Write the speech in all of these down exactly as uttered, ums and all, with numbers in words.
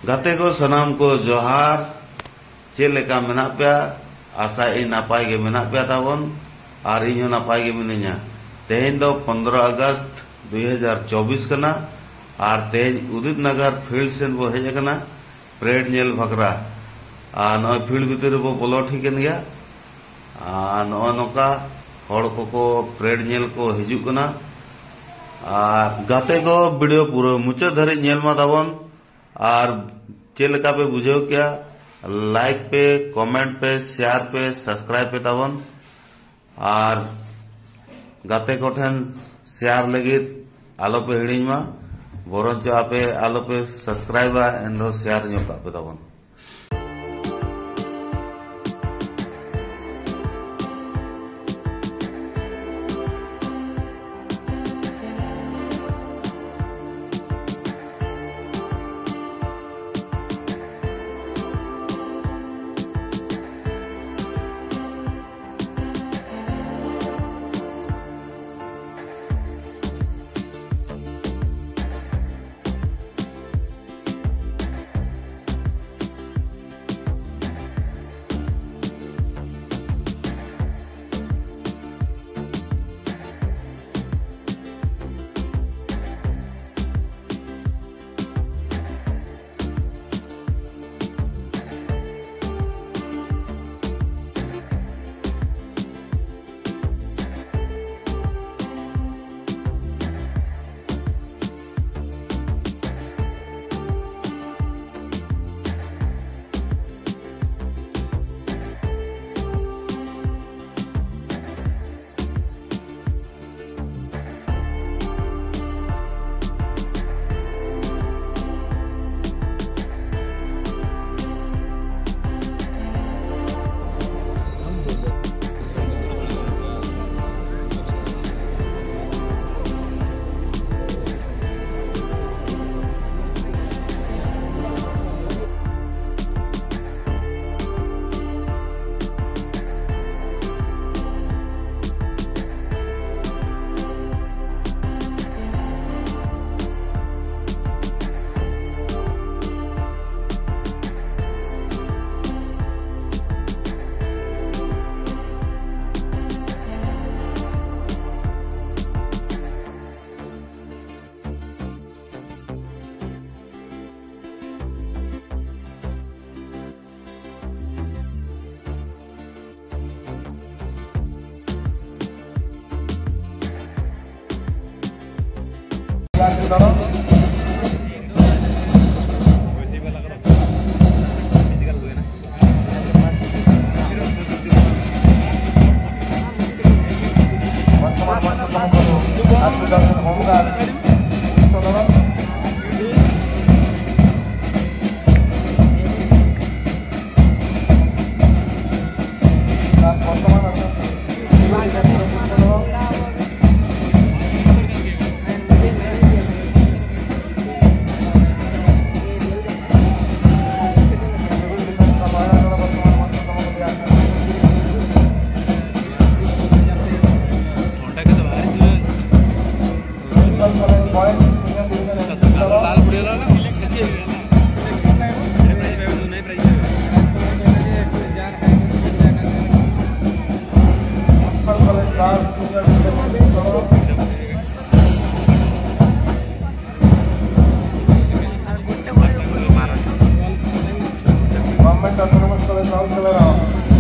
ᱜᱟᱛᱮ ᱠᱚ ᱥᱟᱱᱟᱢ ᱠᱚ ᱡᱚᱦᱟᱨ᱾ ᱪᱮᱫ ᱞᱮᱠᱟ ᱢᱮᱱᱟᱜ ᱯᱮᱭᱟ? ᱟᱥᱟᱭᱟᱹᱧ ᱱᱟᱯᱟᱭ ᱜᱮ ᱢᱮᱱᱟᱜ ᱯᱮᱭᱟ ᱛᱟᱵᱚᱱ, ᱟᱨ ᱤᱧ ᱦᱚᱸ ᱱᱟᱯᱟᱭ ᱜᱮ ᱢᱤᱱᱟᱹᱧᱟ᱾ ᱛᱮᱦᱮᱧ ᱫᱚ ᱯᱚᱱᱫᱽᱨᱚ ᱟᱜᱚᱥᱴ ᱫᱩ ᱦᱟᱡᱟᱨ ᱪᱚᱵᱵᱤᱥ ᱠᱟᱱᱟ, ᱟᱨ ᱛᱮᱦᱮᱧ ᱩᱫᱤᱛ ᱱᱟᱜᱟᱨ ᱯᱷᱤᱞᱰ ᱥᱮᱱ ᱵᱚ ᱦᱮᱡ ᱟᱠᱟᱱᱟ ᱯᱨᱮᱰ ᱧᱮᱞ ᱵᱷᱟᱠᱨᱟ᱾ ᱟᱨ ᱱᱚᱜᱼᱚᱭ ᱯᱷᱤᱞᱰ ᱵᱷᱤᱛᱤᱨ ᱨᱮᱵᱚ ᱵᱚᱞᱚ ᱴᱷᱤᱠ ᱮᱱ ᱜᱮᱭᱟ᱾ ᱟᱨ ᱱᱚᱜᱼᱚᱭ ᱱᱚᱝᱠᱟ ᱦᱚᱲ ᱠᱚᱠᱚ ᱯᱨᱮᱰ ᱧᱮᱞ ᱠᱚ ᱦᱤᱡᱩᱜ ᱠᱟᱱᱟ᱾ ᱟᱨ ᱜᱟᱛᱮ ᱠᱚ, ᱵᱷᱤᱰᱤᱭᱳ ᱯᱩᱨᱟᱹ ᱢᱩᱪᱟᱹᱫ ᱫᱷᱟᱹᱨᱤᱡ ᱧᱮᱞ ᱢᱟ ᱛᱟᱵᱚᱱ᱾ ᱟᱨ ᱪᱮᱫ ᱞᱮᱠᱟ ᱯᱮ ᱵᱩᱡᱷᱟᱹᱣ ᱠᱮᱜᱼᱟ, ᱞᱟᱭᱤᱠ ᱯᱮ, ᱠᱚᱢᱮᱱᱴ ᱯᱮ, ᱥᱮᱭᱟᱨ ᱯᱮ, ᱥᱟᱵᱥᱠᱨᱟᱭᱤᱵ ᱯᱮ ᱛᱟᱵᱚᱱ᱾ ᱟᱨ ᱜᱟᱛᱮ ᱠᱚᱴᱷᱮᱱ ᱥᱮᱭᱟᱨ ᱞᱟᱹᱜᱤᱫ ᱟᱞᱚ ᱯᱮ ᱦᱤᱲᱤᱧ ᱢᱟ, ᱵᱚᱨᱚᱱᱪᱚ ᱟᱯᱮ ᱟᱞᱚ ᱯᱮ ᱥᱟᱵᱥᱠᱨᱟᱭᱤᱵᱟ, ᱮᱱᱨᱮᱦᱚᱸ ᱥᱮᱭᱟᱨ ᱧᱚᱜ ᱠᱟᱜ ᱯᱮ ᱛᱟᱵᱚᱱ᱾ Government Autonomous College Rourkela,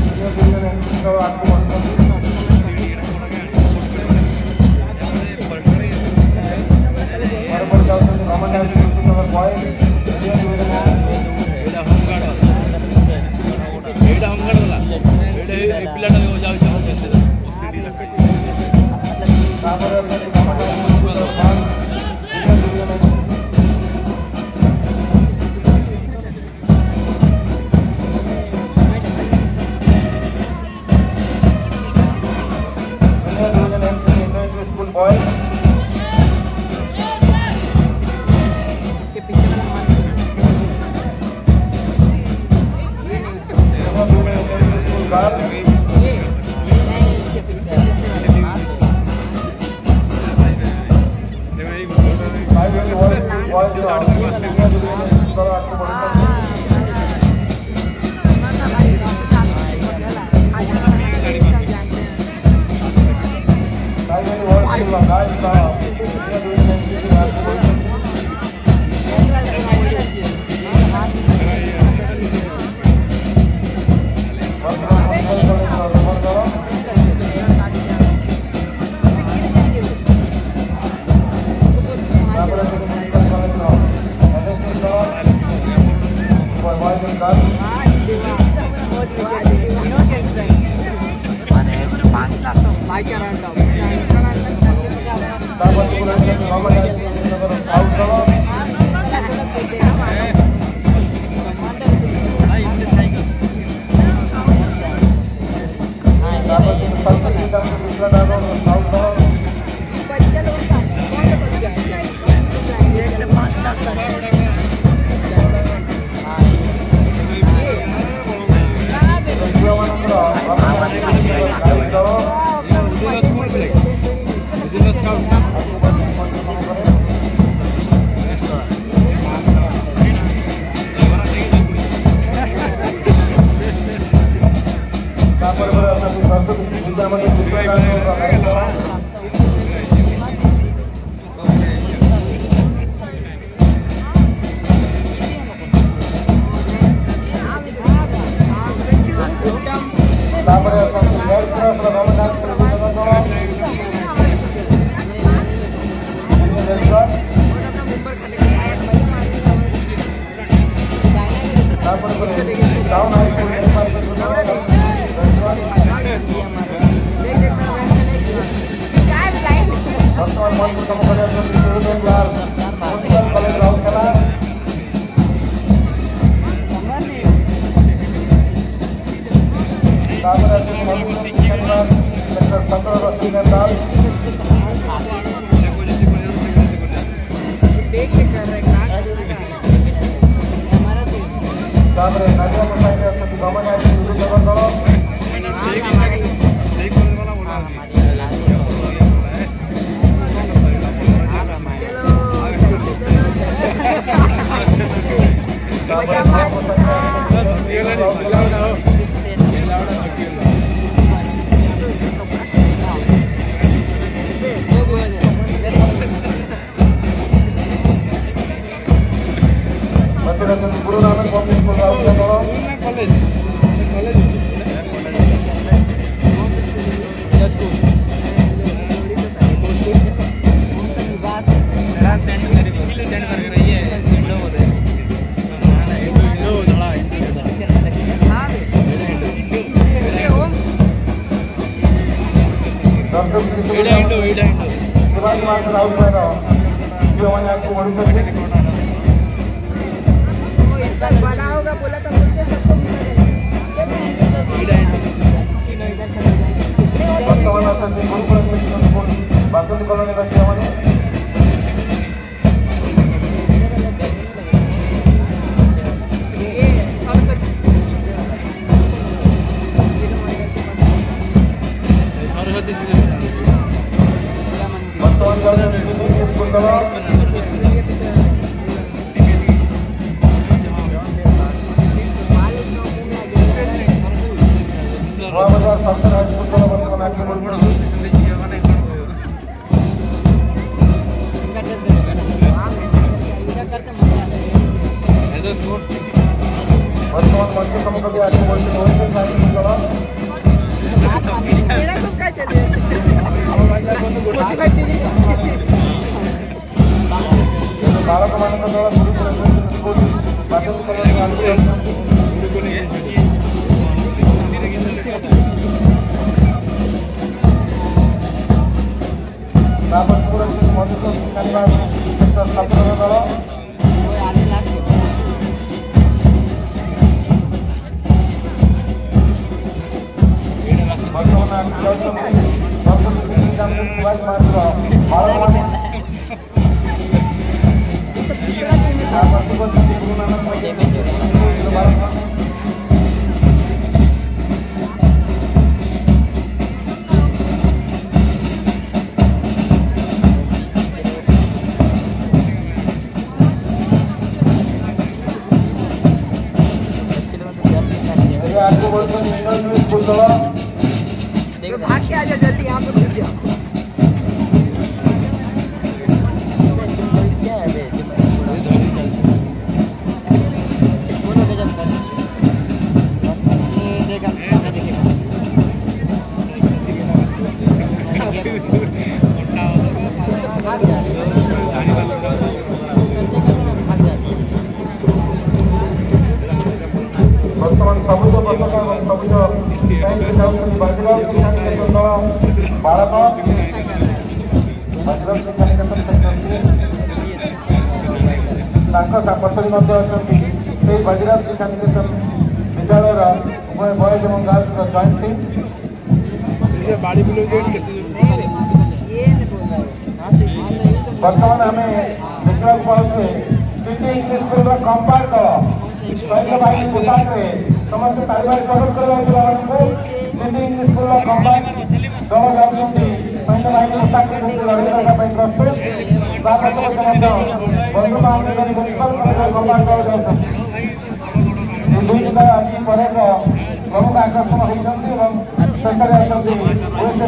senior division entry solo আটশো পঁচাত্তর। Government High School Kushinagar boys, senior division entry। ଏଇଟା ହୋମଗାର୍ଡ ବାଲା। ଏଇଟା ଏ ପିଲାଟା ଯାଉଛି, ଯାଉଛି, ଯାଉଛି। ତାପରେ School boys। इसके पीछे वाला हाथ। ये नहीं, उसके पीछे। School girls। ये, ये नहीं, इसके पीछे, पीछे वाला हाथ। ତାପରେ ଆସିଛି ମଧୁସୂଦନ ସେକ୍ଟର ପନ୍ଦର ରଶ୍ମି ମେନ୍ଦାଲ। ତାପରେ ନାଲିଆ ପୋଷାକରେ ଅଛନ୍ତି ଗମନ ଆଇଛି ବିଜୁ ଜଗତ ଦଳ। ଏଇଟା ସବୁ କାଇଁ ଚାଲିବ? ବାଳକମାନଙ୍କ ଦଳ ଗୁରୁ ପ୍ରସାଦ ସ୍କୁଲ ବାସନ୍ତୀ କଲୋନୀ ଆଡକୁ ଯାଉଛନ୍ତି। ତା ପଛକୁ ରହିଛନ୍ତି ମଧୁସୂଦନ ସେନାନୀ ସେକ୍ଟର ସତରର ଦଳ। ବର୍ତ୍ତମାନ ଆଗକୁ ଯାଉଛନ୍ତି ମଧୁସୂଦନ ସେନାନୀ ସୁଭାଷ ମାର୍ଗର ବାଳକମାନେ। भाग के आ जाओ जल्दी, यहाँ पे घुस जाओ। ବର୍ତ୍ତମାନ ସବୁଜ ପତାକା ଏବଂ ସବୁଜ ଟ୍ୟାଙ୍କ ଯାଉଛନ୍ତି ବାଜିରାଉତ ତ୍ରିଶାନିକେତନ ଦଳ ବାଳକ। Bajirout Trishaniketan sector C. ତାଙ୍କ ସପୋର୍ଟର ମଧ୍ୟ ଅଛନ୍ତି। ସେଇ ବାଜିରାଉତ ତ୍ରିଶାନିକେତନ ବିଦ୍ୟାଳୟର ଉଭୟ ବଏଜ୍ ଏବଂ ଗାର୍ଲସର ଜଏଣ୍ଟ ଟିମ୍। ବାଡ଼ି ବୁଲେଇ ଦିଅନ୍ତୁ, କେତେ ଜୋର। ବର୍ତ୍ତମାନ ଆମେ ଦେଖିବାକୁ ପାଉଛେ, ସିଟି ଇଂଲିଶ ସ୍କୁଲର କମ୍ପାସ ଦଳ। ସୈନ୍ୟ ବାହିନୀ ପୋଷାକରେ ସମସ୍ତେ ତାଳି ମାରି ସ୍ୱାଗତ କରିବା ପିଲାମାନଙ୍କୁ। ସିଟି ଇଂଲିଶ ସ୍କୁଲର କମ୍ପାସ ଦଳ ଯାଉଛନ୍ତି, ସୈନ୍ୟ ବାହିନୀ ପୋଷାକ ପିନ୍ଧି ଲଢ଼େଇ କରିବା ପାଇଁ ପ୍ରସ୍ତୁତ। ତା ପଛେ ପଛେ ମଧ୍ୟ ବନ୍ଧୁକ ହାତରେ ଧରି ମ୍ୟୁନିସିପାଲ କଲେଜର କମ୍ପାସ ଦଳ ଯାଉଛନ୍ତି। ଏ ଦୁଇ ନେତା ଆଜି ପରେଡର ପ୍ରମୁଖ ଆକର୍ଷଣ ହୋଇଛନ୍ତି ଏବଂ ଶେଷରେ ଅଛନ୍ତି ଓଡ଼ିଶା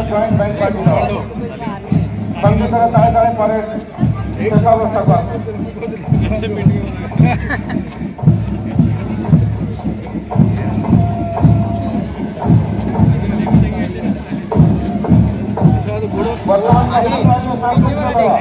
ଜଏଣ୍ଟ ବ୍ୟାଙ୍କ ପାର୍ଟି ଦଳ। ସଙ୍ଗୀତର ତାଳେ ତାଳେ ପରେଡ ଶେଷ ଅବସ୍ଥାକୁ ଆସୁଛି। पीछे वाला देख।